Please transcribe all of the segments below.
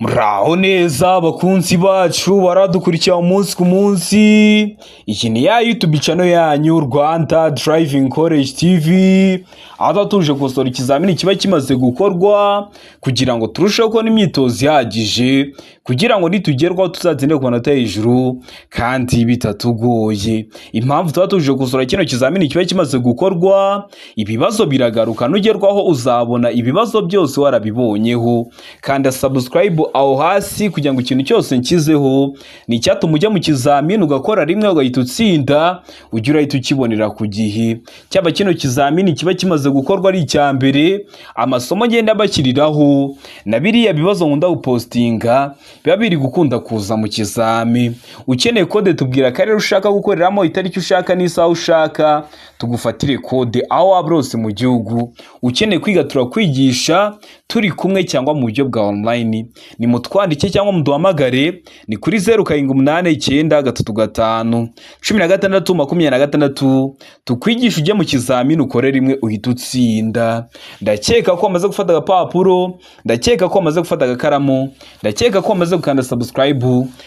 Muraho neza bakunzi bacu baradukurikira umunsi ku munsi. Iyi ni ya YouTube channel yanyu Rwanda Driving College TV, aho tuba tuje gukosora ikizamini kiba kimaze gukorwa kugira ngo turusheho kubona imyitozo ihagije, kugira ngo nitugerwaho tuzatsinde ku manota hejuru kandi bitatugoye. Impamvu tuba tuje gukosora kino kizamini kiba kimaze gukorwa, ibibazo biragaruka, nugerwaho uzabona ibibazo byose warabibonyeho. Kanda subscribe aho hasi kugira ngo ikintu cyose nshyizeho ni icyatuma ujya mu kizamini ugakora rimwe ugahita utsinda, ujye urahita ukibonera ku gihe. Cyaba kino kizamini kiba kimaze gukorwa ari icya mbere, amasomo ngenda bashyiriraho na biriya bibazo nkunda gupostinga biba biri gukunda kuza mu kizami. Ukeneye kode, tubwira akarere ushaka gukoreramo, itariki ushaka n'isaha ushaka, tugufatire kode aho waba hose mu gihugu. Ukeneye kwiga, turakwigisha turi kumwe cyangwa mu buryo bwa online. Ni mutwandike cyangwa muduhamagare, ni kuri 07893516, tukwigisha ujye mu kizamini ukore rimwe uhita utsinda. Ndakeka ko wamaze gufata agapapuro, ndakeka ko wamaze gufata agakaramu, ndakeka ko wamaze gukanda subscribe.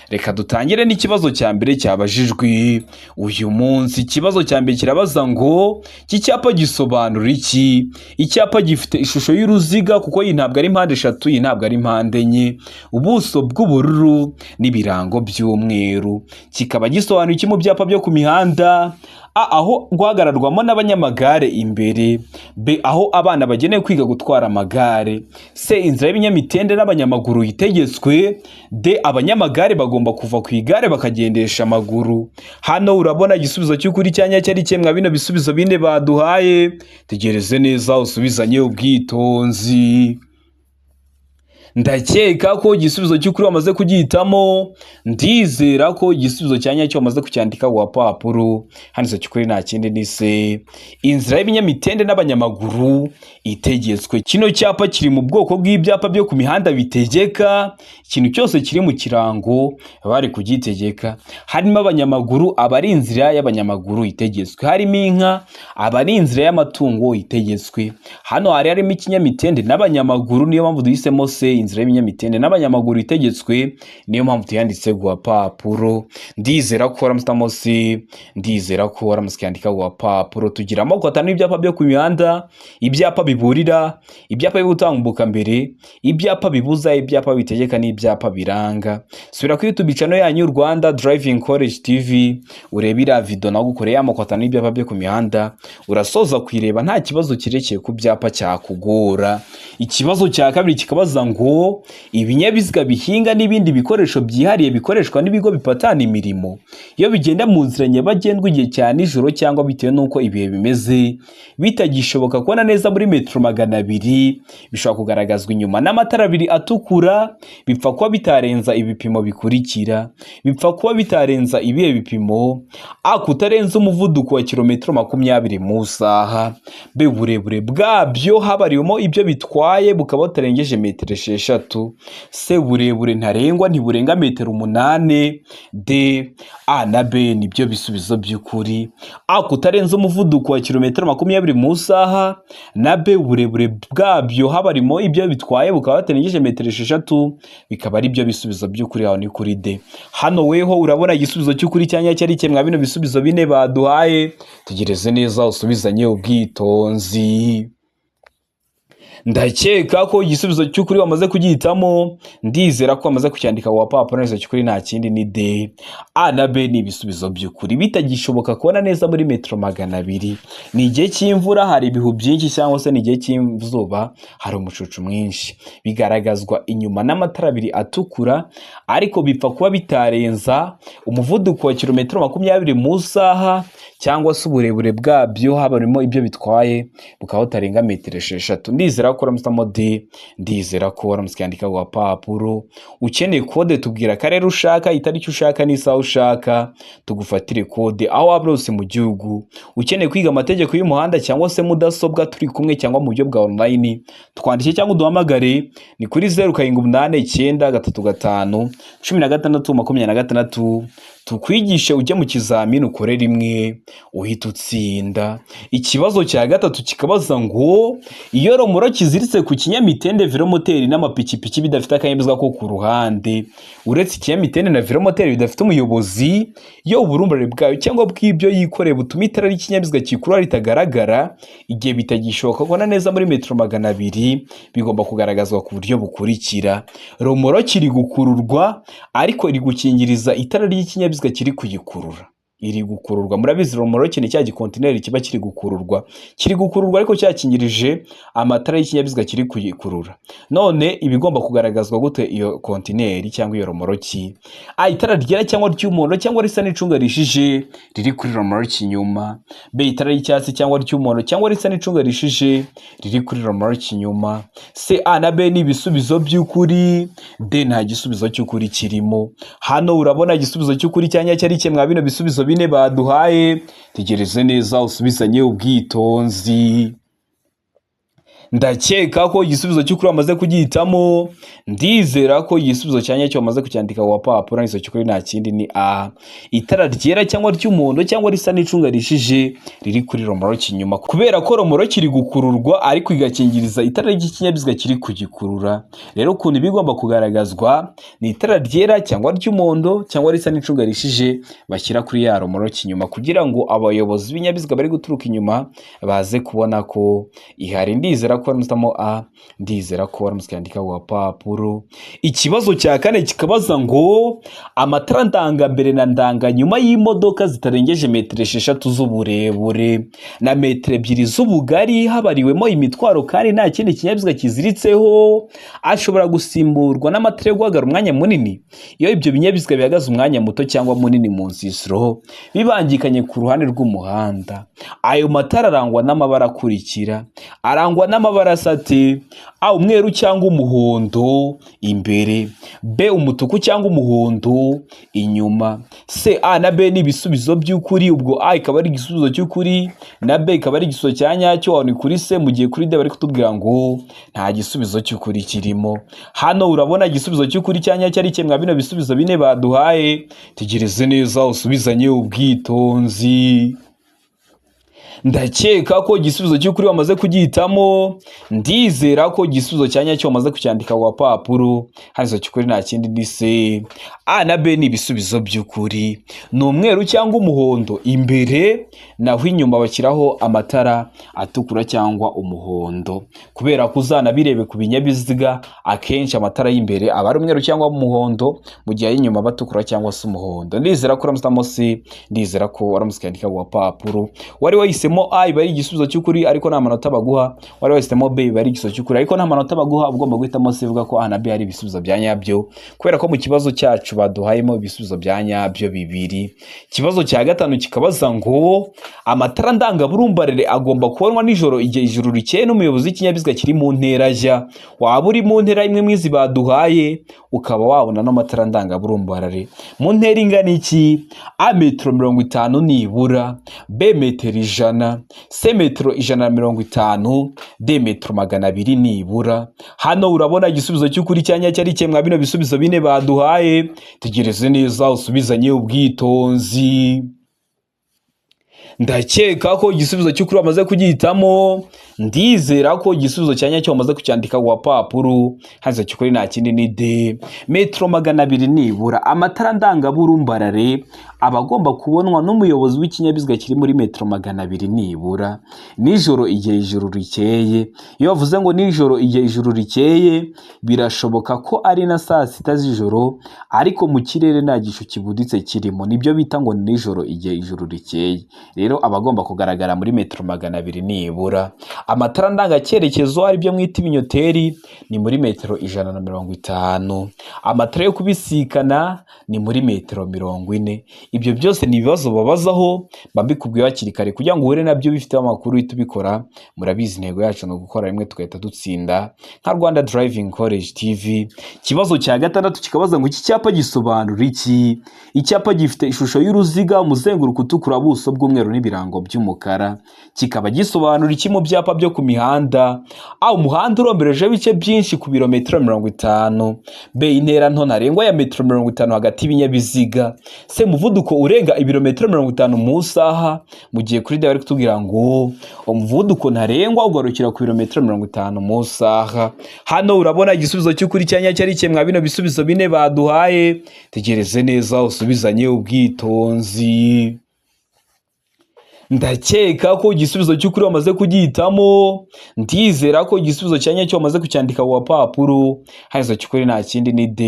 Reka dutangire n'ikibazo cya mbere cyabajijwe uyu munsi. Ikibazo cya mbere kirabaza ngo: iki cyapa gisobanura iki? Icyapa gifite ishusho y'uruziga, kuko iyi ntabwo ari mpande eshatu, iyi ntabwo ari mpande enye, ubuso bw'ubururu n'ibirango by'umweru, kikaba gisobanuye iki mu byapa byo ku mihanda? A, aho guhagararwamo n'abanyamagare imbere; B, aho abana bagenewe kwiga gutwara amagare; C, inzira y'ibinyamitende n'abanyamaguru itegetswe; D, abanyamagare bagomba kuva ku igare bakagendesha amaguru. Hano urabona igisubizo cy'ukuri cya nyacyo ari kimwe bino bisubizo bine baduhaye. Tegereze neza usubizanye ubwitonzi. Ndakeka ko igisubizo cy'ukuri wamaze kugihitamo. Ndizera ko igisubizo cya nyacyo wamaze kucyandika ku gapapuro. Hano cy'ukuri nta kindi, ni C, inzira y'ibinyamitende n'abanyamaguru itegetswe. Kino cyapa kiri mu bwoko bw'ibyapa byo ku mihanda bitegeka. Ikintu cyose kiri mu kirango bari kugitegeka. Harimo abanyamaguru, aba ari inzira y'abanyamaguru itegetswe. Harimo inka, aba ari inzira y'amatungo itegetswe. Hano hari harimo ikinyamitende n'abanyamaguru, niyo mpamvu duhisemo C, inzira y'ibinyamitende n'abanyamaguru itegetswe, niyo mpamvu tuyanditse ku gapapuro. Ndizera ko waramutse C, ndizera ko waramutse ukiyandika ku gapapuro. Tugira amoko atanu y'ibyapa byo ku mihanda: ibyapa biburira, ibyapa byo gutambuka mbere, ibyapa bibuza, ibyapa bitegeka n'ibyapa biranga. Subira kuri YouTube channel yanyu Rwanda Driving College TV, urebe iriya video nagukoreye amoko atanu y'ibyapa byo ku mihanda. Urasoza kuyireba nta kibazo kirekeye ku byapa cyakugora. Ikibazo cya kabiri kikabaza ngo: ibinyabiziga bihinga n'ibindi bikoresho byihariye bikoreshwa n'ibigo bipatana imirimo, iyo bigenda mu nzira nyabagendwa igihe cya nijoro cyangwa bitewe n'uko ibihe bimeze bitagishoboka kubona neza muri metero 200, bishobora kugaragazwa inyuma n'amatara abiri atukura, bipfa kuba bitarenza ibipimo bikurikira. Bipfa kuba bitarenza ibihe bipimo? A, kutarenza umuvuduko wa kilometero 20 mu isaha; B, uburebure bwabyo habariwemo ibyo bitwaye bukaba butarengeje metero 6; C, uburebure ntarengwa ntiburenga metero 8; D, A na B nibyo bisubizo by'ukuri. A, kutarenza umuvuduko wa kilometero 20 mu isaha, na B, uburebure bwabyo habarimo ibyo bitwaye bukaba butarengeje metero 6, bikaba ari byo bisubizo by'ukuri. Aho ni kuri D. Hano weho urabona igisubizo cy'ukuri cya nyacyo ari kimwe bino bisubizo bine baduhaye. Tegereze neza usubizanye ubwitonzi. Ndakeka ko igisubizo cy'ukuri wamaze kugihitamo. Ndizera ko wamaze kucyandika ku gapapuro neza. Cy'ukuri nta kindi, ni D. A na B ni ibisubizo by'ukuri. Bitagishoboka kubona neza muri metero 200, ni igihe cy'imvura hari ibihu byinshi, cyangwa se ni igihe cy'izuba hari umucucu mwinshi, bigaragazwa inyuma n'amatara abiri atukura, ariko bipfa kuba bitarenza umuvuduko wa kilometero 20 mu isaha, cyangwa se uburebure bwabyo habarimo ibyo bitwaye bukaba butarenga metero 6. Ndizera ko uramusamo D, ndizera ko waramutse ukandika ku gapapuro. Ukeneye kode, tubwira akarere ushaka, itariki ushaka n'isaha ushaka, tugufatire kode aho waba hose mu gihugu. Ukeneye kwiga amategeko y'umuhanda cyangwa se mudasobwa turi kumwe cyangwa mu buryo bwa online, twandike cyangwa uduhamagare, ni kuri 0789351626. Tukwigishe ujye mu kizamini ukore rimwe uhita utsinda. Ikibazo cya gatatu kikabaza ngo: iyo romoroki iziritse ku kinyamitende, velomoteri n'amapikipiki bidafite akanyabiziga ko ku ruhande uretse ikinyamitende na velomoteri bidafite umuyobozi, iyo uburumbarare bwayo cyangwa bw'ibyo yikoreye butuma itara ry'ikinyabiziga kikurura ritagaragara igihe bitagishoboka kubona neza muri metero 200, bigomba kugaragazwa ku buryo bukurikira: Romoroki iri gukururwa ariko iri gukingiriza itara ry'ikinyabiziga kiri kuyikurura. Iri gukururwa, murabizi romoroki ni cya gikontineri kiba kiri gukururwa, kiri gukururwa ariko cyakingirije amatara y'ikinyabiziga kiri kuyikurura. None ibigomba kugaragazwa gute iyo kontineri cyangwa iyo romoroki? A, itara ryera cyangwa ry'umuhondo cyangwa risa n'icunga rishije riri kuri romoroki inyuma. B, itara ry'icyatsi cyangwa ry'umuhondo cyangwa risa n'icunga rishije riri kuri romoroki inyuma. C, A na B ni ibisubizo by'ukuri. D, nta gisubizo cy'ukuri kirimo. Hano urabona igisubizo cy'ukuri cyangwa cyari kimwe bino bisubizo bine baduhaye. Tegereze neza usubizanye ubwitonzi. Ndakeka ko igisubizo cy'ukuri wamaze kugihitamo. Ndizera ko igisubizo cya nyacyo wamaze kucyandika ku gapapuro. Igisubizo cy'ukuri nta kindi ni A, itara ryera cyangwa ry'umuhondo cyangwa risa n'icunga rishije riri kuri romoroki inyuma, kubera ko romoroki iri gukururwa ariko igakingiriza itara ry'ikinyabiziga kiri kugikurura. Rero ukuntu ibigomba kugaragazwa ni itara ryera cyangwa ry'umuhondo cyangwa risa n'icunga rishije bashyira kuri ya romoroki inyuma, kugira ngo abayobozi b'ibinyabiziga bari guturuka inyuma baze kubona ko ihari. Ndizera ko waramutse A, ndizera ko waramutse yandika ku gapapuro. Ikibazo cya kane kikabaza ngo: amatara ndangambere na ndanganyuma y'imodoka zitarengeje metero 6 z'uburebure na metero 2 z'ubugari habariwemo imitwaro kandi nta kindi kinyabiziga kiziritseho, ashobora gusimburwa n'amatara yo guhagarara umwanya munini iyo ibyo binyabiziga bihagaze umwanya muto cyangwa munini mu nsisiro bibangikanye ku ruhande rw'umuhanda. Ayo matara arangwa n'amabara akurikira: arangwa n'amabara asa ate? A, umweru cyangwa umuhondo imbere. B, umutuku cyangwa umuhondo inyuma. C, A na B ni ibisubizo by'ukuri. Ubwo A ikaba ari igisubizo cy'ukuri na B ikaba ari igisubizo cya nyacyo, aho ni kuri C, mu gihe kuri D bari kutubwira ngo nta gisubizo cy'ukuri kirimo. Hano urabona igisubizo cy'ukuri cya nyacyo ari kimwe bino bisubizo bine baduhaye. Tegereze neza usubizanye ubwitonzi. Ndakeka ko igisubizo cy'ukuri wamaze kugihitamo. Ndizera ko igisubizo cya nyacyo wamaze kucyandika ku gapapuro. Hano igisubizo cy'ukuri nta kindi ni C. A na B ni ibisubizo by'ukuri. Ni umweru cyangwa umuhondo imbere, naho inyuma bashyiraho amatara atukura cyangwa umuhondo, kubera ko uzanabirebe ku binyabiziga, akenshi amatara y'imbere aba ari umweru cyangwa umuhondo, mu gihe ay'inyuma aba atukura cyangwa se umuhondo. Ndizera ko uramutse C, ndizera ko waramutse ukandika ku gapapuro. Wari wahisemo A, iba ari igisubizo cy'ukuri ariko nta manota baguha. Wari wahisemo B, iba ari igisubizo cy'ukuri ariko nta manota baguha. Ugomba guhitamo C, ivuga ko A na B ari ibisubizo bya nyabyo, kubera ko mu kibazo cyacu baduhayemo ibisubizo bya nyabyo bibiri. Ikibazo cya gatanu kikabaza ngo: amatara ndangaburumbarare agomba kubonwa nijoro igihe ijuru rikeye n'umuyobozi w'ikinyabiziga kiri mu ntera ajya. Waba uri mu ntera imwe mw'izi baduhaye, ukaba wabona n'amatara ndangaburumbarare mu ntera ingana iki? A, metero 50 nibura. B, metero 100. C, metero 150. D, metero 200 nibura. Hano urabona igisubizo cy'ukuri cya nyacyo ari kimwe bino bisubizo bine baduhaye. Tegereze neza usubizanye ubwitonzi. Ndakeka ko igisubizo cy'ukuri wamaze kugihitamo. Ndizera ko igisubizo cya nyacyo wamaze kucyandika ku gapapuro. Hano cy'ukuri nta kindi ni D, metero 200 nibura. Amatara ndangaburumbarare aba agomba kubonwa n'umuyobozi w'ikinyabiziga kiri muri metero 200 nibura nijoro igihe ijuru rikeye. Iyo bavuze ngo nijoro igihe ijuru rikeye, birashoboka ko ari na saa sita z'ijoro ariko mu kirere nta gicu kibuditse kirimo, nibyo bita ngo nijoro igihe ijuru rikeye. Rero aba agomba kugaragara muri metero 200 nibura. Amatara ndangacyerekezo, aribyo mwita ibinyoteri, ni muri metero 150. Amatara yo kubisikana ni muri metero 40. Ibyo byose ni ibibazo babazaho, mba mbikubwiye hakiri kare kugira ngo uhure nabyo bifite amakuru uhite ubikora. Murabizi, intego yacu ni ugukora rimwe tugahita dutsinda nka Rwanda Driving College TV. Ikibazo cya gatandatu kikabaza ngo: iki cyapa gisobanura iki? Icyapa gifite ishusho y'uruziga, umuzenguruko utukura, ubuso bw'umweru n'ibirango by'umukara, kikaba gisobanura iki mu byapa byo ku mihanda? A, umuhanda uromberejeho ibice byinshi ku birometero 50. B, intera nto ntarengwa ya metero 50 hagati y'ibinyabiziga. C, umuvuduko urenga ibirometero 50 mu isaha, mu gihe kuri D bari kutubwira ngo umuvuduko ntarengwa ugarukira ku birometero 50 mu isaha. Hano urabona igisubizo cy'ukuri cya nyacyo ari kimwe bino bisubizo bine baduhaye. Tegereze neza usubizanye ubwitonzi. Ndakeka ko igisubizo cy'ukuri wamaze kugihitamo. Ndizera ko igisubizo cya nyacyo wamaze kucyandika ku gapapuro. Hano cy'ukuri nta kindi, ni D,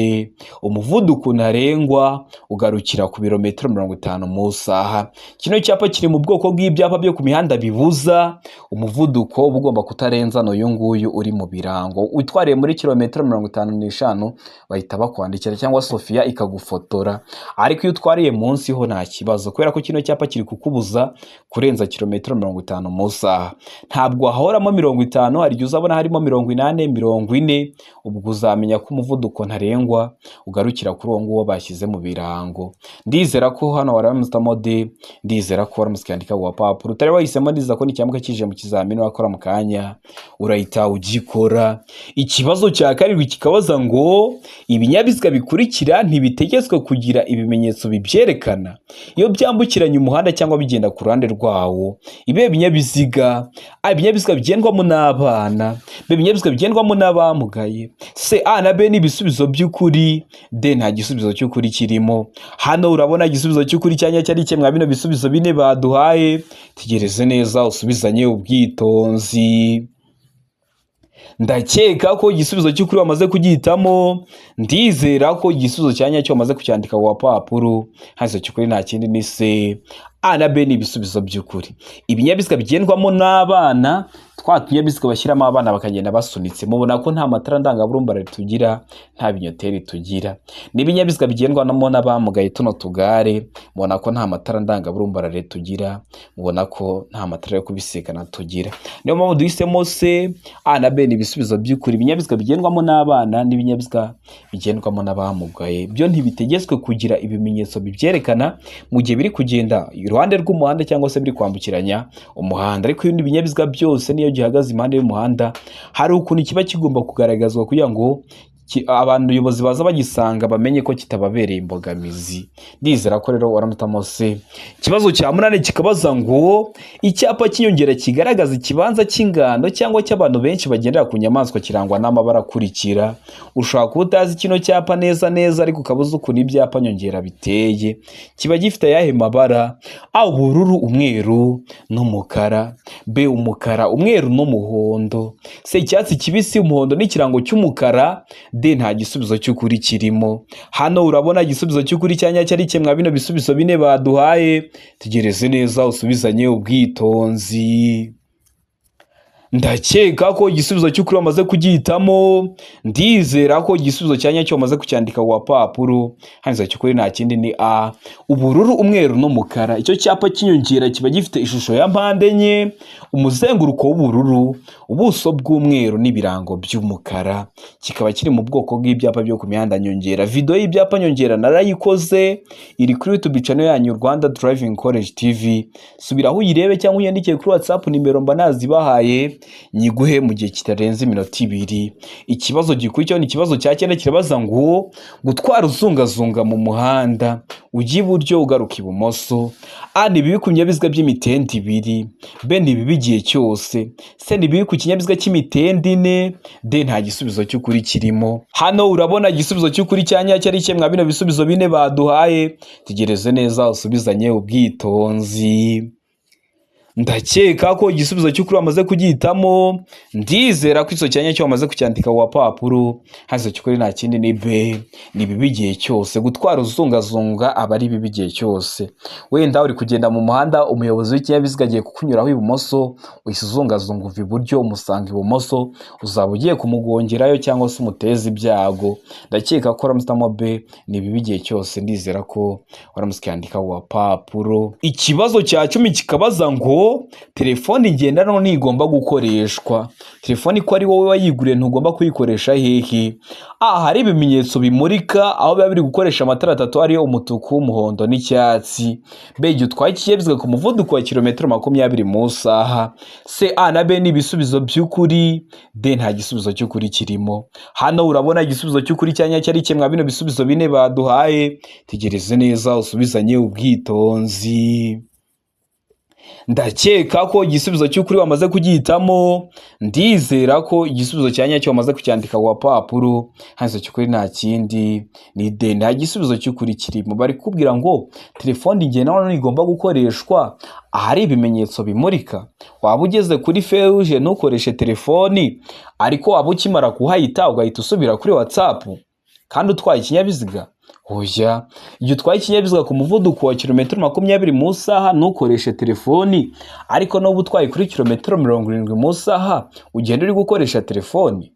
umuvuduko ntarengwa ugarukira ku birometero 50 mu isaha. Kino cyapa kiri mu bwoko bw'ibyapa byo ku mihanda bibuza umuvuduko uba ugomba kutarenza n'uyu nguyu uri mu birango. Utwariye muri kilometero 55 bahita bakwandikira cyangwa Sofiya ikagufotora, ariko iyo utwariye munsi ho nta kibazo, kubera ko kino cyapa kiri kukubuza kurenza kilometero 50 mu isaha. Ntabwo hahoramo 50, hari igihe uzabona harimo 80, 40, ubwo uzamenya ko umuvuduko ntarengwa ugarukira kuri uwo nguwo bashyize mu birango. Ndizera ko hano waramutamo D, ndizera ko waramutse ukandika ku gapapuro. Utari wahisemo, ndizera ko nicyamuka kije mu kizamini wakora mu kanya urahita ugikora. Ikibazo cya karindwi kikabaza ngo: ibinyabiziga bikurikira ntibitegetswe kugira ibimenyetso bibyerekana iyo byambukiranya umuhanda cyangwa bigenda ku ruhande rwawo. Ibihe binyabiziga? A, ibinyabiziga bigendwamo n'abana. B, ibinyabiziga bigendwamo n'abamugaye. C, A na B ni ibisubizo by'ukuri. D, nta gisubizo cy'ukuri kirimo. Hano urabona igisubizo cy'ukuri cya nyacyo ari kimwe bino bisubizo bine baduhaye. Tegereze neza usubizanye ubwitonzi. Ndakeka ko igisubizo cy'ukuri wamaze kugihitamo. Ndizera ko igisubizo cya nyacyo wamaze kucyandika ku gapapuro. Hano cy'ukuri nta kindi, ni C. A na B ni ibisubizo by'ukuri. Ibinyabiziga bigendwamo n'abana, twa tunyabiziga bashyiramo abana bakagenda basunitse, mubona ko nta matara ndangaburumbarare tugira, nta binyoteri tugira. N'ibinyabiziga bigendwamo n'abamugaye, tuno tugare, mubona ko nta matara ndangaburumbarare tugira, mubona ko nta matara yo kubisikana tugira. Niyo mpamvu duhisemo C. A na B ni ibisubizo by'ukuri. Ibinyabiziga bigendwamo n'abana n'ibinyabiziga bigendwamo n'abamugaye byo ntibitegetswe kugira ibimenyetso bibyerekana mu gihe biri kugenda iruhande rw'umuhanda cyangwa se biri kwambukiranya umuhanda. Ariko ibindi binyabiziga byose, niyo gihagaze impande y'umuhanda, hari ukuntu kiba kigomba kugaragazwa kugira ngo abantu ubuyobozi baza bagisanga bamenye ko kitababereye imbogamizi. Ndizera ko rero waramutamo C. Ikibazo cya munani kikabaza ngo: icyapa cy'inyongera kigaragaza ikibanza cy'ingando cyangwa cy'abantu benshi bagendera ku nyamaswa kirangwa n'amabara akurikira. Ushobora kuba utazi kino cyapa neza neza, ariko ukaba uzi ukuntu ibyapa nyongera biteye. Kiba gifite ayahe mabara? A, ubururu, umweru n'umukara. B, umukara, umweru n'umuhondo. C, icyatsi kibisi, umuhondo n'ikirango cy'umukara. D, nta gisubizo cy'ukuri kirimo. Hano urabona igisubizo cy'ukuri cya nyacyo ari kimwe bino bisubizo bine baduhaye. Tegereze neza usubizanye ubwitonzi. Ndakeka ko igisubizo cy'ukuri wamaze kugihitamo. Ndizera ko igisubizo cya nyacyo wamaze kucyandika ku gapapuro. Hano cy'ukuri nta kindi, ni A, ubururu, umweru n'umukara. Icyo cyapa cy'inyongera kiba gifite ishusho ya mpande enye, umuzenguruko w'ubururu, ubuso bw'umweru n'ibirango by'umukara. Kikaba kiri mu bwoko bw'ibyapa byo ku mihanda nyongera. Video y'ibyapa nyongera narayikoze, iri kuri YouTube channel yanyu Rwanda Driving College TV. Subiraho uyirebe cyangwa unyandikire kuri WhatsApp, nimero mba nazibahaye, nyiguhe mu gihe kitarenze iminota 2. Ikibazo gikurikiyeho ni ikibazo cya cyenda, kirabaza ngo: gutwara uzungazunga mu muhanda, ujya iburyo ugaruka ibumoso. A, ni bibi ku binyabiziga by'imitende ibiri. B, ni bibi igihe cyose. C, ni bibi ku kinyabiziga cy'imitende ine. D, nta gisubizo cy'ukuri kirimo. Hano urabona igisubizo cy'ukuri cya nyacyo ari kimwe bino bisubizo bine baduhaye. Tegereze neza usubizanye ubwitonzi. Ndakeka ko igisubizo cy'ukuri wamaze kugihitamo. Ndizera ko icyo cyanya cyo wamaze kucyandika ku gapapuro. Hano cy'ukuri nta kindi ni B. Ni bibi igihe cyose gutwara uzungazunga, aba ari bibi igihe cyose. Wenda uri kugenda mu muhanda, umuyobozi w'ikinyabiziga agiye kukunyuraho ibumoso, uhise uzungazunga uva iburyo umusanga ibumoso, uzaba ugiye kumugongerayo cyangwa se umuteza ibyago. Ndakeka ko waramutse B, ni bibi igihe cyose. Ndizera ko waramutse ukiyandika ku gapapuro. Ikibazo cya 10 kikabaza ngo telefoni ngendanwa ntigomba gukoreshwa. Telefoni ko ari wowe wayiguriye, ntugomba kuyikoresha hehe? A, hari ibimenyetso bimurika, aho biba biri gukoresha amatara atatu ariyo umutuku, umuhondo n'icyatsi. B, igihe utwaye ikinyabiziga ku muvuduko wa kilometero 20 mu isaha. C, A na B ni ibisubizo by'ukuri. D, nta gisubizo cy'ukuri kirimo. Hano urabona igisubizo cy'ukuri cya nyacyo ari kimwe bino bisubizo bine baduhaye. Tegereze neza usubizanye ubwitonzi. Ndakeka ko igisubizo cy'ukuri wamaze kugihitamo. Ndizera ko igisubizo cya nyacyo wamaze kucyandika ku gapapuro. Hano cy'ukuri nta kindi ni D, nta gisubizo cy'ukuri kirimo. Bari kukubwira ngo telefoni ngendanwa ntigomba gukoreshwa ahari ibimenyetso bimurika. Waba ugeze kuri feruje ntukoreshe telefoni, ariko waba ukimara kuhayita ugahita usubira kuri WhatsApp kandi utwaye ikinyabiziga? Oya. Igihe utwaye ikinyabiziga ku muvuduko wa kilometero 20 mu isaha ntukoreshe telefoni, ariko n'uba utwaye kuri kilometero 70 mu isaha ugenda uri gukoresha telefoni?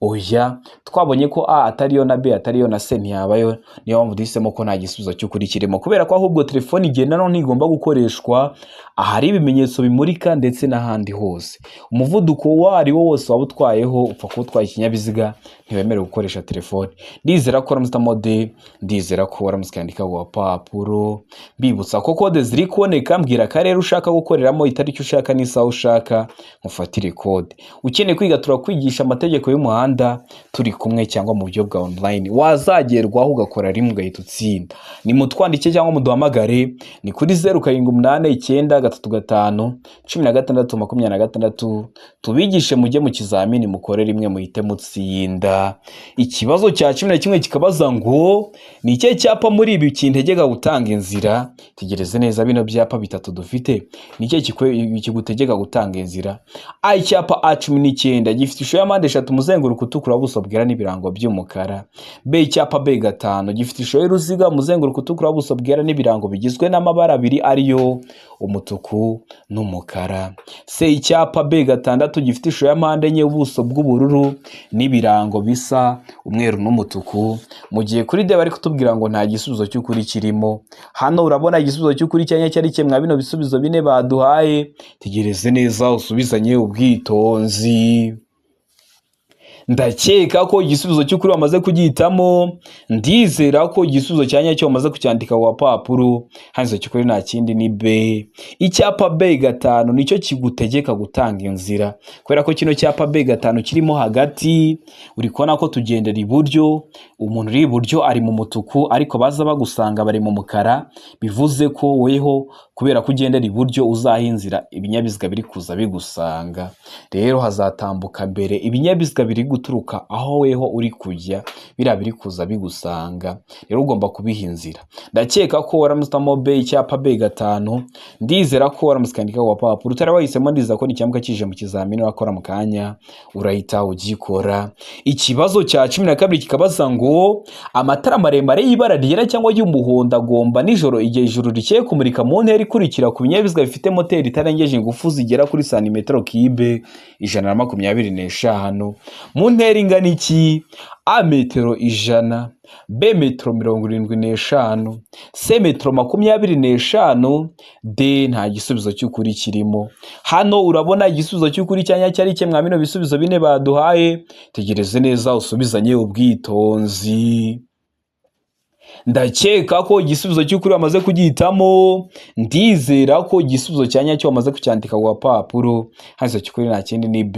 Oya. Twabonye ko A atariyo na B atariyo na C ntiyabayo. Niyo mpamvu duhisemo ko nta gisubizo cy'ukuri kirimo, kubera ko ahubwo telefoni ngendanwa ntigomba gukoreshwa ahari ibimenyetso bimurika ndetse n'ahandi hose. Umuvuduko uwo ari wo wose waba utwayeho, upfa kuba utwaye ikinyabiziga, ntiwemerewe gukoresha telefoni. Ndizera ko waramutse mode, ndizera ko waramutse ukandika ku gapapuro. Mbibutsa ko kode ziri kuboneka. Mbwira akarere ushaka gukoreramo, itariki ushaka n'isaha ushaka, mufatire kode. Ukeneye kwiga, turakwigisha amategeko y'umuhanda turi kumwe cyangwa mu buryo bwa online, wazagerwaho ugakora rimwe ugahita utsinda. Ni mutwandike cyangwa muduhamagare, ni kuri 0789351626, tubigishe mujye mu kizamini mukore rimwe muhite mutsinda. Ikibazo cya 11 kikabaza ngo ni ikihe cyapa muri ibi kintegeka gutanga inzira? Tegereze neza, bino byapa bitatu dufite, ni ikihe kigutegeka gutanga inzira? A, icyapa A19 gifite ishusho ya mpande eshatu, umuzenguruko utukura, ubuso bwera n'ibirango by'umukara. B, icyapa B5 gifite ishusho y'uruziga, umuzenguruko utukura, ubuso bwera n'ibirango bigizwe n'amabara abiri ariyo umutuku n'umukara. C, icyapa B6 gifite ishusho ya mpande enye, ubuso bw'ubururu n'ibirango bisa umweru n'umutuku. Mu gihe kuri D bari kutubwira ngo nta gisubizo cy'ukuri kirimo. Hano urabona igisubizo cy'ukuri cyanya cyari kimwe bino bisubizo bine baduhaye. Tegereze neza usubizanye ubwitonzi. Ndakeka ko igisubizo cy'ukuri wamaze kugihitamo. Ndizera ko igisubizo cya nyacyo wamaze kucyandika ku gapapuro. Hano cy'ukuri nta kindi ni B. Icyapa B5 nicyo kigutegeka gutanga inzira, kubera ko kino cyapa B5 kirimo hagati, uri kubona ko tugendera iburyo, umuntu uri iburyo ari mu mutuku, ariko baza bagusanga bari mu mukara. Bivuze ko weho kubera ko ugendera iburyo uzaha inzira ibinyabiziga biri kuza bigusanga. Rero hazatambuka mbere ibinyabiziga biri guturuka aho weho uri kujya, biriya biri kuza bigusanga, rero ugomba kubiha inzira. Ndakeka ko waramutse B, icyapa B5. Ndizera ko waramutse ukandika ku gapapuro. Utari wahisemo, ndizera ko nicyamuka kije mu kizamini wakora mu kanya urahita ugikora. Ikibazo cya 12 kikabaza ngo amatara maremare y'ibara ryera cyangwa y'umuhondo agomba nijoro igihe ijuru rikeye kumurika mu ntera ikurikira ku binyabiziga bifite moteri itarengeje ingufu zigera kuri santimetero kibe 125 mu ntera ingana iki? A, metero 100. B, metero 75. C, metero 25. D, nta gisubizo cy'ukuri kirimo. Hano urabona igisubizo cy'ukuri cyanya cyari kimwe bino bisubizo bine baduhaye. Tegereze neza usubizanye ubwitonzi. Ndakeka ko igisubizo cy'ukuri wamaze kugihitamo. Ndizera ko igisubizo cya nyacyo wamaze kucyandika ku gapapuro. Hano cy'ukuri nta kindi ni B,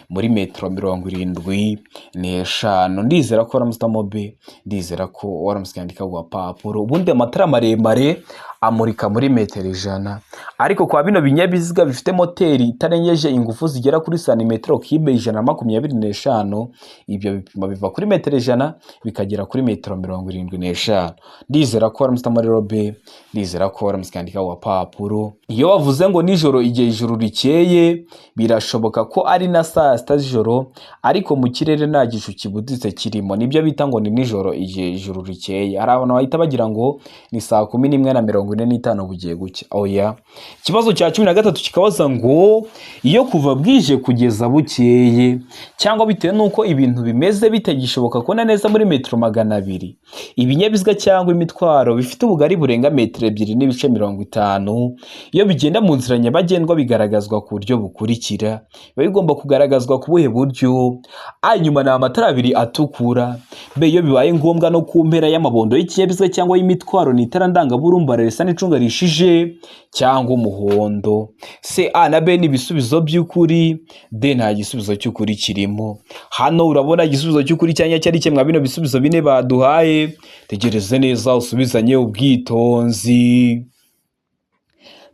muri metero 75. Ndizera ko waramutse B, ndizera ko waramutse ukandika ku gapapuro. Ubundi amatara maremare amurika muri metero 100, ariko kwa bino binyabiziga bifite moteri itarengeje ingufu zigera kuri santimetero kibe 125, ibyo bipimo biva kuri metero 100 bikagera kuri metero 75. n'eshanu. Ndizera ko waramutse rero B, ndizera ko waramutse ukandika wa papuro. Iyo bavuze ngo nijoro igihe ijuru rikeye, birashoboka ko ari na saa 6 z'ijoro, ariko mu kirere nta gicu kibuditse kirimo, nibyo bita ngo ni nijoro igihe ijuru rikeye. Hari abantu bahita bagira ngo ni saa 11:45 bugiye gucya. Oya. Ikibazo cya 13 kikabaza ngo iyo kuva bwije kugeza bukeye, cyangwa bitewe n'uko ibintu bimeze bitagishoboka kubona neza muri metero 200, ibinyabiziga cyangwa imitwaro bifite ubugari burenga metero 2.50, iyo bigenda mu nzira nyabagendwa bigaragazwa ku buryo bukurikira. Biba bigomba kugaragazwa ku buhe buryo? A, inyuma ni amatara abiri atukura. B, iyo bibaye ngombwa no ku mpera y'amabondo y'ikinyabiziga cyangwa y'imitwaro ni itara ndangaburumbare risa n'icunga rishije cyangwa umuhondo. C, A na B ni ibisubizo by'ukuri. D, nta gisubizo cy'ukuri kirimo. Hano urabona igisubizo cy'ukuri cyangwa cyari kimwe bino bisubizo bine baduhaye. Tegereze neza usubizanye ubwitonzi.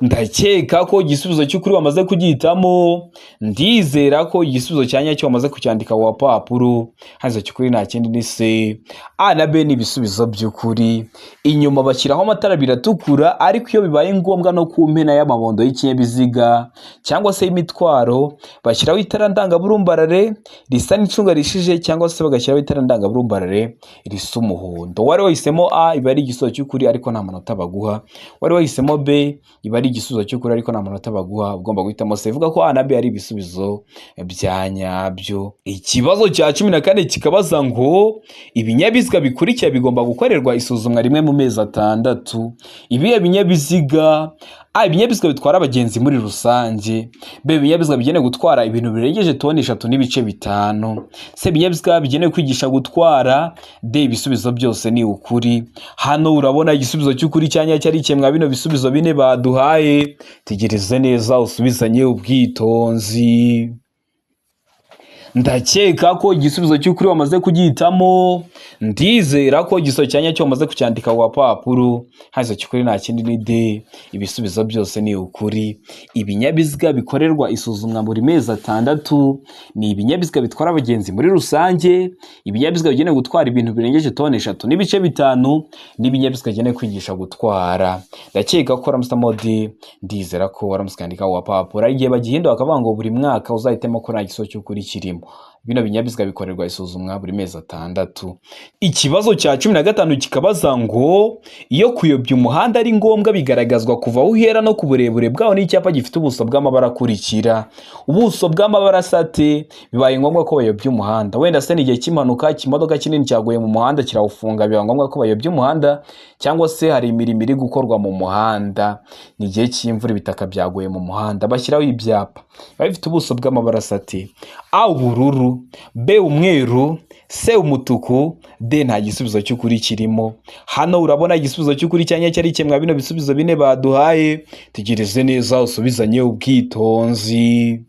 Ndakeka ko igisubizo cy'ukuri wamaze kugihitamo. Ndizera ko igisubizo cya nyacyo wamaze kucyandika ku papuro. Hano cy'ukuri nta kindi ni C. A na B ni ibisubizo by'ukuri. Inyuma bashyiraho amatara abiri atukura, ariko iyo bibaye ngombwa no ku mpera y'amabondo y'ikinyabiziga cyangwa se y'imitwaro bashyiraho itara ndangaburumbarare risa n'icunga rishije, cyangwa se bagashyiraho itara ndangaburumbarare risa umuhondo. Wari wahisemo A, iba ari igisubizo cy'ukuri, ariko nta manota baguha. Wari wahisemo B, iba ari igisubizo cy'ukuri, ariko nta manota baguha. Ugomba guhitamo C. Ivuga ko A na B ari ibisubizo bya nyabyo. Ikibazo cya 14 kikabaza ngo ibinyabiziga bikurikira bigomba gukorerwa isuzumwa rimwe mu mezi 6. Ibihe binyabiziga? A, ibinyabiziga bitwara abagenzi muri rusange. B, ibinyabiziga bigenewe gutwara ibintu birengeje toni 3.5. C, ibinyabiziga bigenewe kwigisha gutwara. D, ibisubizo byose ni ukuri. Hano urabona igisubizo cy'ukuri cya nyacyo ari kimwe bino bisubizo bine baduhaye. Tegereze neza usubizanye ubwitonzi. Ndakeka ko igisubizo cy'ukuri wamaze kugihitamo. Ndizera ko igisubizo cya nyacyo wamaze kucyandika ku gapapuro. Hano cy'ukuri nta kindi ni D, ibisubizo byose ni ukuri. Ibinyabiziga bikorerwa isuzumwa buri mezi 6 ni ibinyabiziga bitwara abagenzi muri rusange, ibinyabiziga bigenewe gutwara ibintu birengeje toni 3.5, n'ibinyabiziga bigenewe kwigisha gutwara. Ndakeka ko waramutse D, ndizera ko waramutse ukandika ku gapapuro. Hari igihe bagihindura bakavuga ngo buri mwaka, uzahitemo ko nta gisubizo cy'ukuri kirimo. Bino binyabiziga bikorerwa isuzumwa buri mezi 6. Ikibazo cya 15 kikabaza ngo iyo kuyobya umuhanda ari ngombwa bigaragazwa kuva aho uhera no ku burebure bwawo n'icyapa gifite ubuso bw'amabara akurikira. Ubuso bw'amabara asate bibaye ngombwa ko bayobya umuhanda. Wenda se ni igihe cy'impanuka, ikimodoka kinini cyaguye mu muhanda kirawufunga, biba ngombwa ko bayobya umuhanda, cyangwa se hari imirimo iri gukorwa mu muhanda, ni igihe cy'imvura, ibitaka byaguye mu muhanda, bashyiraho ibyapa biba bifite ubuso bw'amabara asate. A, ubururu. B, umweru. C, umutuku. D, nta gisubizo cy'ukuri kirimo. Hano urabona igisubizo cy'ukuri cya nyacyo ari kimwe bino bisubizo bine baduhaye. Tegereze neza usubizanye ubwitonzi.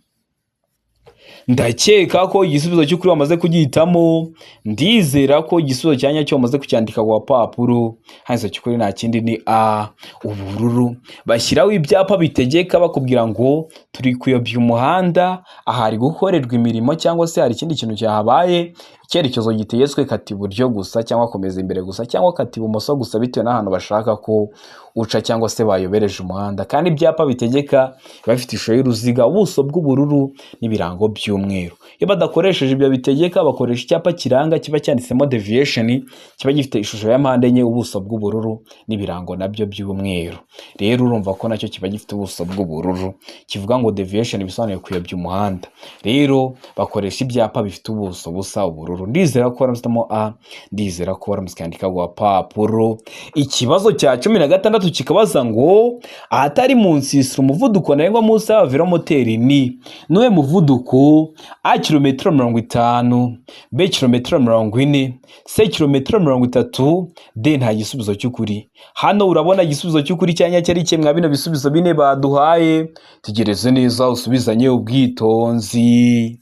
Ndakeka ko igisubizo cy'ukuri wamaze kugihitamo. Ndizera ko igisubizo cya nyacyo wamaze kucyandika ku gapapuro. Hano cy'ukuri nta kindi ni A, ubururu. Bashyiraho ibyapa bitegeka bakubwira ngo turi kuyobya umuhanda, aha hari gukorerwa imirimo cyangwa se hari ikindi kintu cyahabaye, icyerekezo gitegetswe kata iburyo gusa, cyangwa komeza imbere gusa, cyangwa kata ibumoso gusa, bitewe n'ahantu bashaka ko uca cyangwa se bayobereje umuhanda. Kandi ibyapa bitegeka biba bifite ishusho y'uruziga, ubuso bw'ubururu n'ibirango by'umweru. Iyo badakoresheje ibyo bitegeka, bakoresha icyapa kiranga kiba cyanditsemo deviation, kiba gifite ishusho ya mpande enye, ubuso bw'ubururu n'ibirango nabyo by'umweru. Rero urumva ko nacyo kiba gifite ubuso bw'ubururu, kivuga ngo deviation, bisobanuye kuyobya umuhanda. Rero bakoresha ibyapa bifite ubuso busa ubururu. Ndizera ko waramutse A, ndizera ko waramutse ukandika ku gapapuro. Ikibazo cya 16 kikabaza ngo ahatari mu nsisiro umuvuduko ntarengwa munsi ya velomoteri ni nuwe muvuduko? A, kilometero 50. B, kilometero 40. C, kilometero 30. D, nta gisubizo cy'ukuri. Hano urabona igisubizo cy'ukuri cya nyacyo ari kimwe bino bisubizo bine baduhaye. Tegereze neza usubizanye ubwitonzi.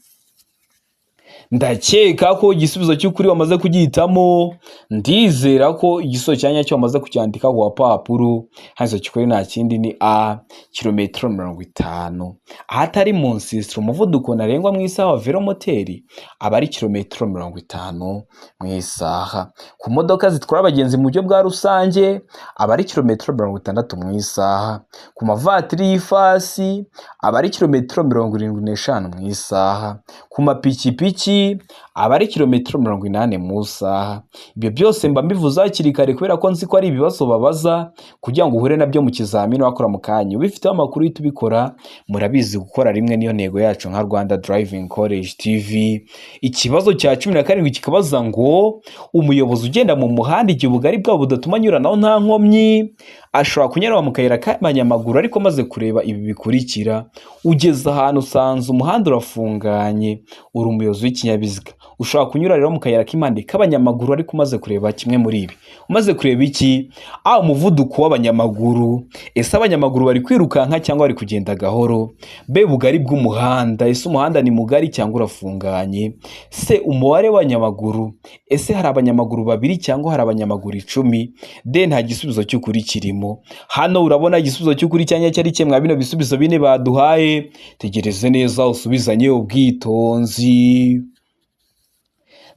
Ndakeka ko igisubizo cy'ukuri wamaze kugihitamo. Ndizera ko igisubizo cya nyacyo wamaze kucyandika ku gapapuro. Hano cy'ukuri nta kindi ni A, kilometero 50. Ahatari mu nsisiro, umuvuduko ntarengwa mu isaha wa velomoteri aba ari kilometero 50 mu isaha. Ku modoka zitwara abagenzi mu buryo bwa rusange aba ari kilometero 60 mu isaha. Ku mavatiri y'ifasi aba ari kilometero 75 mu isaha. Ku mapikipiki aba ari kilometero 80 mu isaha. Ibyo byose mba mbivuze hakiri kare kubera ko nzi ko ari ibibazo babaza kugira ngo uhure nabyo mu kizamini wakora mu kanya. Ubifiteho amakuru uhita ubikora. Murabizi, gukora rimwe niyo ntego yacu nka Rwanda Driving College TV. Ikibazo cya 17 kikabaza ngo: umuyobozi ugenda mu muhanda igihe ubugari bwabo budatuma anyuranaho nta nkomyi ashobora kunyura mu kayira k'abanyamaguru ariko amaze kureba ibi bikurikira. Ugeze ahantu usanze umuhanda urafunganye, uri umuyobozi w'ikinyabiziga, ushobora kunyura rero mu kayira k'impande k'abanyamaguru ariko umaze kureba kimwe muri ibi. Umaze kureba iki? A, umuvuduko w'abanyamaguru, ese abanyamaguru bari kwirukanka cyangwa bari kugenda gahoro? B, ubugari bw'umuhanda, ese umuhanda ni mugari cyangwa urafunganye? C, umubare w'abanyamaguru, ese hari abanyamaguru babiri cyangwa hari abanyamaguru 10? D, nta gisubizo cy'ukuri kirimo. Hano urabona igisubizo cy'ukuri cyanya cyari kimwe mwa bino bisubizo bine baduhaye. Tegereze neza usubizanye ubwitonzi.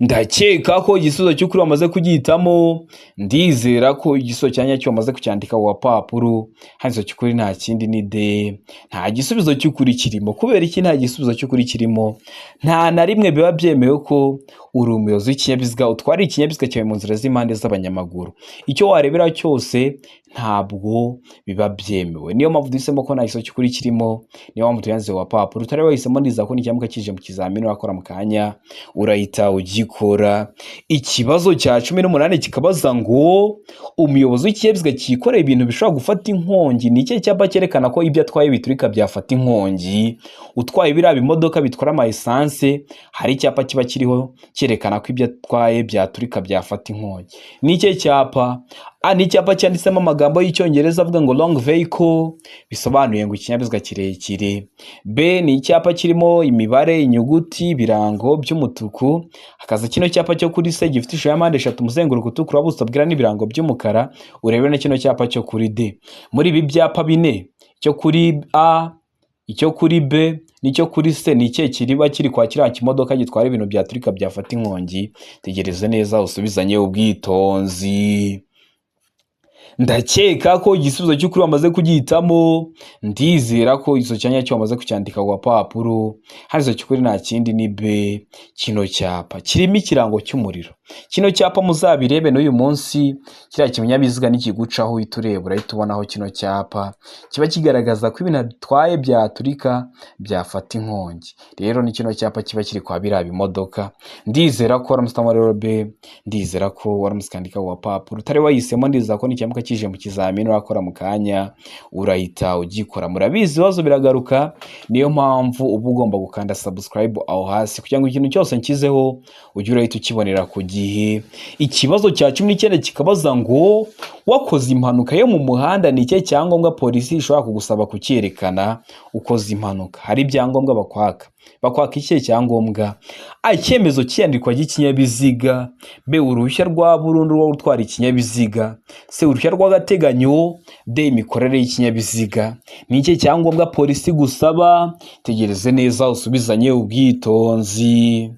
Ndakeka ko igisubizo cy'ukuri wamaze kugihitamo. Ndizera ko igisubizo cya nyacyo wamaze kucyandika ku gapapuro. Hano cy'ukuri nta kindi ni D, nta gisubizo cy'ukuri kirimo. Kubera iki nta gisubizo cy'ukuri kirimo? Nta na rimwe biba byemewe ko uri umuyobozi w'ikinyabiziga utwara ikinyabiziga cyawe mu nzira z'impande z'abanyamaguru. Icyo warebera cyose ntabwo biba byemewe. Niyo mpamvu duhisemo ko nta gisubizo cy'ukuri kirimo, niyo mpamvu tuyanze wa papuro. Utari wahisemo, ndiza ko nicyamuka kije mu kizamini wakora mu kanya urahita ugikora. Ikibazo cya 18 kikabaza ngo: umuyobozi w'ikinyabiziga cyikoreye ibintu bishobora gufata inkongi, ni ikihe cyapa cyerekana ko ibyo atwaye biturika byafata inkongi? Utwaye biriya bimodoka bitwara ama essence, hari icyapa kiba kiriho cyerekana ko ibyo atwaye byaturika, byafata inkongi. Ni ikihe cyapa? A, ni icyapa cyanditsemo amagambo y'Icyongereza avuga ngo "long vehicle", bisobanuye ngo ikinyabiziga kirekire. B, ni icyapa kirimo imibare, inyuguti, ibirango by'umutuku. Hakaza kino cyapa cyo kuri C gifite ishusho ya mpande eshatu, umuzenguruko utukura, ubuso bwera n'ibirango by'umukara. Urebe na kino cyapa cyo kuri D. Muri ibi byapa bine, icyo kuri A, icyo kuri B n'icyo kuri C, ni ikihe kiriba kiri kwa kiriya kimodoka gitwara ibintu byaturika byafata inkongi? Tegereze neza usubizanye ubwitonzi. Ndakeka ko igisubizo cy'ukuri wamaze kugihitamo. Ndizera ko igisubizo cya nyacyo wamaze kucyandika ku gapapuro. Hano cy'ukuri nta kindi ni B, kino cyapa kirimo ikirango cy'umuriro. Kino cyapa muzabirebe n'uyu munsi, kiriya kinyabiziga nikigucaho uhita ureba, urahita ubonaho kino cyapa kiba kigaragaza ko ibintu bitwaye byaturika, byafata inkongi. Rero ni kino cyapa kiba kiri kwa biriya bimodoka. Ndizera ko waramutse rero B, ndizera ko waramutse ukandika ku gapapuro. Utari wahisemo, ndizera ko nicyamuka kije mu kizamini urakora mu kanya urahita ugikora. Murabizi, ibibazo biragaruka, niyo mpamvu uba ugomba gukanda subscribe aho hasi kugira ngo ikintu cyose nshyizeho ujye urahita ukibonera ku gihe. Ikibazo cya 19 kikabaza ngo: wakoze impanuka yo mu muhanda, ni ikihe cyangombwa polisi ishobora kugusaba kucyerekana? Ukoze impanuka, hari ibyangombwa bakwaka. Bakwaka ikihe cyangombwa? A, icyemezo cy'iyandikwa ry'ikinyabiziga. B, uruhushya rwa burundu rwo gutwara ikinyabiziga. C, uruhushya rw'agateganyo. D, imikorere y'ikinyabiziga. Ni ikihe cyangombwa polisi gusaba? Tegereze neza usubizanye ubwitonzi.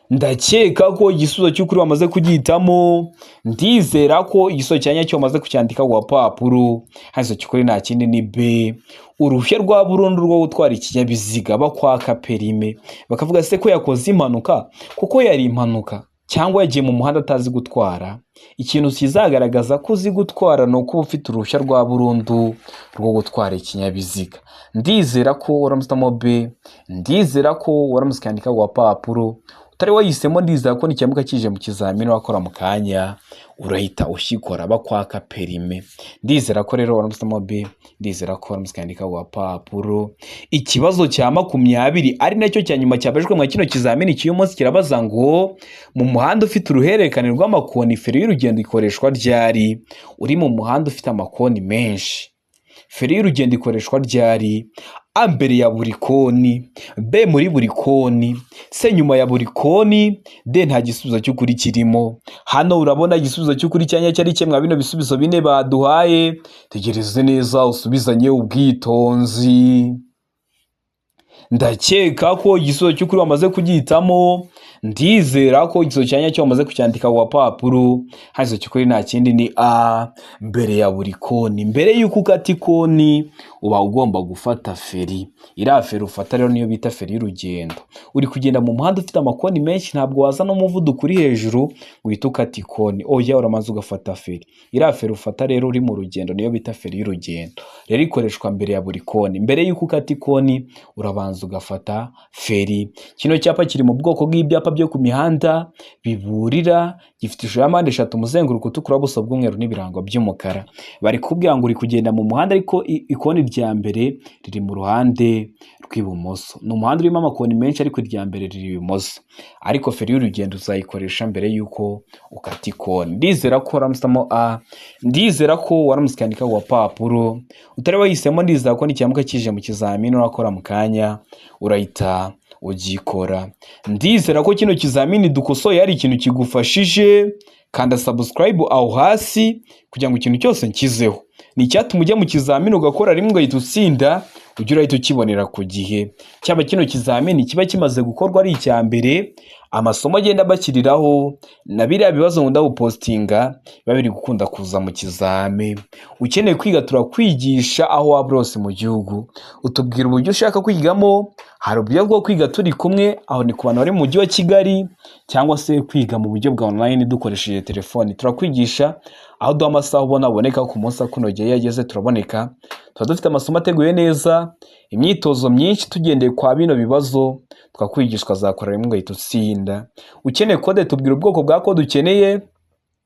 Ndakeka ko igisubizo cy'ukuri wamaze kugihitamo. Ndizera ko igisubizo cya nyacyo wamaze kucyandika ku gapapuro. Hano cy'ukuri nta kindi ni B, uruhushya rwa burundu rwo gutwara ikinyabiziga. Bakwaka perime, bakavuga se ko yakoze impanuka, kuko yari impanuka cyangwa yagiye mu muhanda atazi gutwara. Ikintu kizagaragaza ko uzi gutwara ni uko uba ufite uruhushya rwa burundu rwo gutwara ikinyabiziga. Ndizera ko waramutse B, ndizera ko waramutse ukandika ku gapapuro. Utari wahisemo, ndizera ko nicyamuka kije mu kizamini wakora mu kanya urahita ushyikora. Bakwaka perime. Ndizera ko rero waramutse B, ndizera ko waramutse ukandika ku gapapuro. Ikibazo cya 20, ari nacyo cya nyuma cyabajijwe mu kino kizamini cy'uyu munsi, kirabaza ngo: mu muhanda ufite uruhererekane rw'amakoni, feri y'urugendo ikoreshwa ryari? Uri mu muhanda ufite amakoni menshi, feri y'urugendo ikoreshwa ryari? A, mbere ya buri koni; B, muri buri koni; C, nyuma ya buri koni; D, nta gisubizo cy'ukuri kirimo. Hano urabona igisubizo cy'ukuri cyanya cyari kimwe bino bisubizo bine baduhaye. Tegereze neza, usubizanye ubwitonzi. Ndakeka ko igisubizo cy'ukuri wamaze kugihitamo. Ndizera ko igisubizo cya nyacyo wamaze kucyandika ku gapapuro. Hano igisubizo cy'ukuri nta kindi, ni A, mbere ya buri koni. Mbere y'uko ukata ikoni uba ugomba gufata feri. Iriya feri ufata rero niyo bita feri y'urugendo. Uri kugenda mu muhanda ufite amakoni menshi, ntabwo waza n'umuvuduko uri hejuru ngo uhite ukata ikoni. Oya, uramanza ugafata feri. Iriya feri ufata rero uri mu rugendo niyo bita feri y'urugendo. Rero ikoreshwa mbere ya buri koni. Mbere y'uko ukata ikoni urabanza ugafata feri. Kino cyapa kiri mu bwoko bw'ibyapa byo ku mihanda biburira, gifite ishusho ya mpande eshatu, umuzenguruko utukura, ubuso bw'umweru n'ibirango by'umukara. Bari kubwira ngo uri kugenda mu muhanda, ariko ikoni rya mbere riri mu ruhande rw'ibumoso. Ni umuhanda urimo amakoni menshi, ariko irya mbere riri ibumoso. Ariko feri y'urugendo uzayikoresha mbere y'uko ukata ikoni. Ndizera ko waramusamo A, ndizera ko waramutse ukandika ku gapapuro. Utari wahisemo, ndizera ko nikiramuka kije mu kizamini urakora mu kanya urahita ugikora. Ndizera ko kino kizamini dukosoye hari ikintu kigufashije. Kanda subscribe aho hasi kugira ngo ikintu cyose nkizeho ni icyatuma ujya mu kizamini ugakora rimwe ugahita utsinda, ujye urahita ukibonera ku gihe. Cyaba kino kizamini kiba kimaze gukorwa ari icya mbere, amasomo agenda bashyiriraho na biriya bibazo nkunda gupostinga biba biri gukunda kuza mu kizami. Ukeneye kwiga, turakwigisha aho waba uri hose mu gihugu. Utubwira uburyo ushaka kwigamo. Hari uburyo bwo kwiga turi kumwe, aho ni ku bantu bari mu mujyi wa Kigali, cyangwa se kwiga mu buryo bwa online dukoresheje telefoni. Turakwigisha aho duha amasaha ubona aboneka ku munsi akunogeye, iyo ageze turaboneka. Tuba dufite amasomo ateguye neza, imyitozo myinshi tugendeye kwa bino bibazo twakwigisha, ukazakora rimwe ugahita utsinda. Ukeneye kode, tubwira ubwoko bwa kode ukeneye.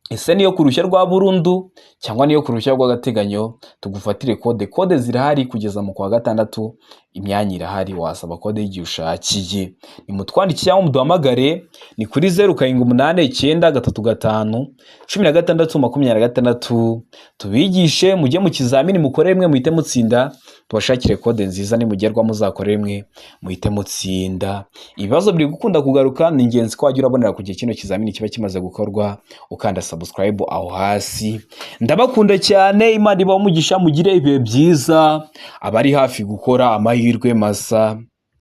Ese niyo ku ruhushya rwa burundu cyangwa niyo ku ruhushya rw'agateganyo? Tugufatire kode. Kode zirahari kugeza mu kwa gatandatu, imyanya irahari, wasaba kode y'igihe ushakiye. Nimutwandike cyangwa muduhamagare, ni kuri 0789351626. Tubigishe mujye mu kizamini mukore rimwe muhite mutsinda. Tubashakire kode nziza, nimugerwa muzakore rimwe muhite mutsinda. Ibibazo biri gukunda kugaruka, ni ingenzi ko wajya urabonera ku gihe kino kizamini kiba kimaze gukorwa, ukanda subscribe aho hasi. Ndabakunda cyane, Imana ibahe umugisha, mugire ibihe byiza. Abari hafi gukora, amahirwe masa.